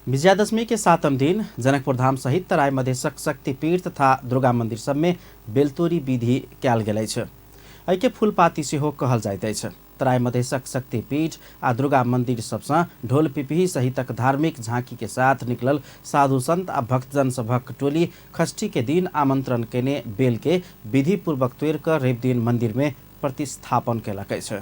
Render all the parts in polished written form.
विजयादशमी के सातम दिन जनकपुर धाम सहित तराई मधेशक शक्तिपीठ तथा दुर्गा मंदिर सब में बेलतोरी विधि कयल गेल अछि। एहिके फूलपाती सेहो कहल जाइत अछि। तराई मधेशक शक्तिपीठ आ दुर्गा मंदिर सबसँ ढोल पिपही सहितक धार्मिक झांकी के साथ निकलल साधु संत आ भक्तजन सभक टोली षष्ठी के दिन आमंत्रण केने बेल के विधि पूर्वक तोड़ि कऽ रवि दिन मंदिर में प्रतिस्थापन केलक अछि।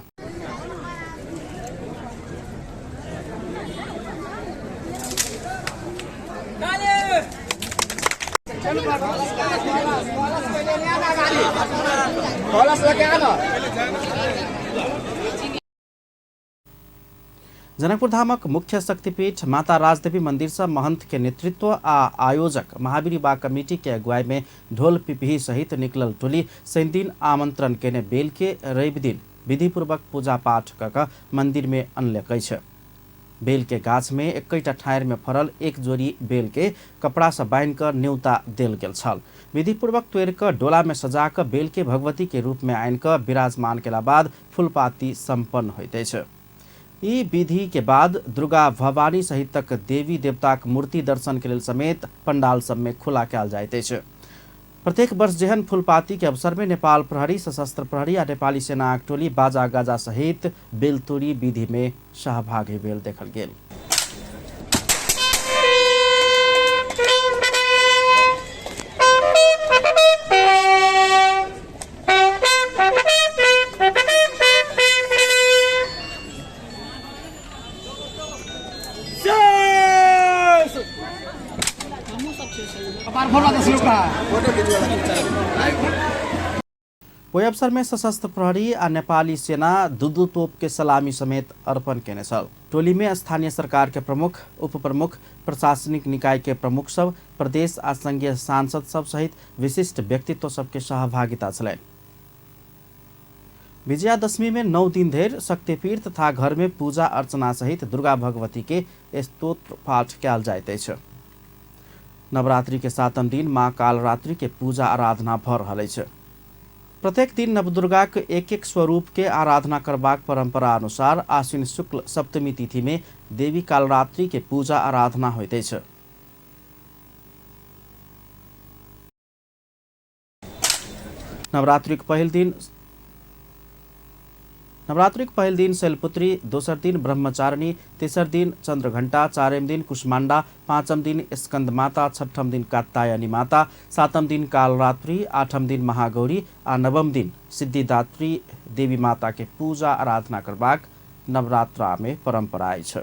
जनकपुर धामक मुख्य शक्तिपीठ माता राजदेवी मंदिर से महंत के नेतृत्व आ आयोजक महावीर बा कमेटी के अगुवाई में ढोल पिपही सहित निकलल टोली शनिदिन आमंत्रण केने बेल के रवि दिन विधिपूर्वक पूजा पाठ क कऽ मंदिर में अनलक अछि। बेल के गाछ में एकैटा ठाढ़ि में फड़ल एक जोड़ी बेल के कपड़ा सँ बान्हि कऽ न्योता देल गेल छल। विधिपूर्वक तोड़ि कऽ डोला में सजा कऽ बेल के भगवती के रूप में आनि कऽ विराजमान केला बाद फूलपाती संपन्न होइत अछि। ई विधि के बाद दुर्गा भवानी सहितक देवी देवताक मूर्ति दर्शन के लेल समेत पंडाल सब में खुला कयल जाइत अछि। प्रत्येक वर्ष जेहन फूलपाती के अवसर में नेपाल प्रहरी, सशस्त्र प्रहरी आ नेपाली सेनाक टोली बाजा गाजा सहित बेलतोरी विधि में सहभागी भेल देखल गेल। ओहि अवसर में सशस्त्र प्रहरी आ नेपाली सेना दू-दू तोप के सलामी समेत अर्पण केने छल। टोली में स्थानीय सरकार के प्रमुख, उप प्रमुख, प्रशासनिक निकाय के प्रमुख सब, प्रदेश आ संघीय सांसद सब सहित विशिष्ट व्यक्तित्व सबके सहभागिता छलनि। विजयादशमी में 9 दिन धरि शक्तिपीठ तथा घर में पूजा अर्चना सहित दुर्गा भगवती के स्तोत्र पाठ कयल जाइत अछि। नवरात्रि के सातम दिन माँ कालरात्रि के पूजा आराधना भऽ रहल अछि। प्रत्येक दिन नवदुर्गाक एक एक स्वरूप के आराधना करबाक परंपरा अनुसार आश्विन शुक्ल सप्तमी तिथि में देवी कालरात्रि के पूजा आराधना होइत अछि। नवरात्रिक पहिल दिन नवरात्रिक पहिल दिन शैलपुत्री, दोसर दिन ब्रह्मचारिणी, तेसर दिन चंद्रघंटा, चारिम दिन कुष्मांडा, पांचम दिन स्कंद माता, छठम दिन कात्यायनी माता, सातम दिन कालरात्रि, आठम दिन महागौरी आ नवम दिन सिद्धिदात्री देवी माता के पूजा आराधना करबाक नवरात्रा में परंपरा अछि।